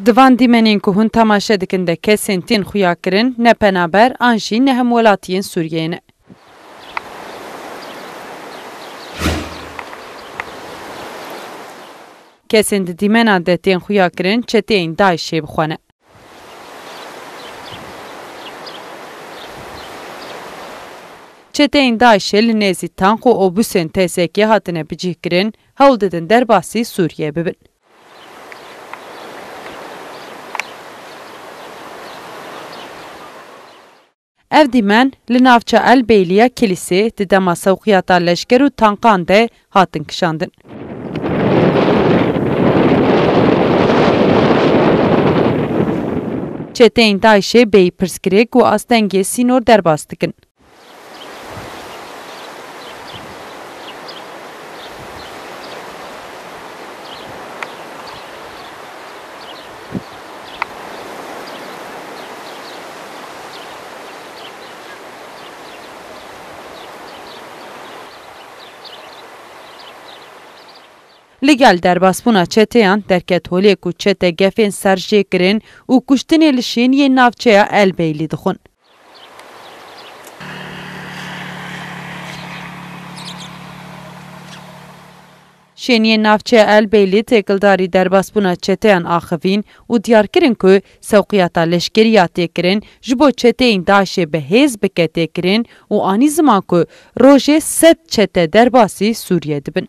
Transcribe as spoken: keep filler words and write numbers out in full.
Di van dîmenên ku hûn temaşe dikin de kesên tên xuyakirin ne penaber an jî ne hemwelatiyên Sûriyeyê ne. Kesên di dîmena de tên xuyakirin çeteyên DAIŞê bi xwe ne. Çeteyên DAIŞê li nêzî tank û obusên T S K hatine bicihkirin, hewl didin derbasî Sûriyê bibin. Ev dîmen li navça El Beyliya Kilîsê di dema sewqiyata leşker û tankan de hatin kişandin. Çeteyên DAIŞê bêyî pirsgirêk û astengê sînor derbas dikin. Li gel derbasbûna çeteyan derket holê ku çete gefên serjêkirin û kuştinê li şêniyên navçeya El Beylî dixwin. Şêniyên navçeya El Beylî têkildarî derbasbûna çeteyan axivîn û diyar kirin ku sewqiyata leşkerî ya têkirin ji bo çeteyên DAIŞê bi hêz bike têkirin û anî ziman ku rojê sed çete derbasî Sûriyê dibin.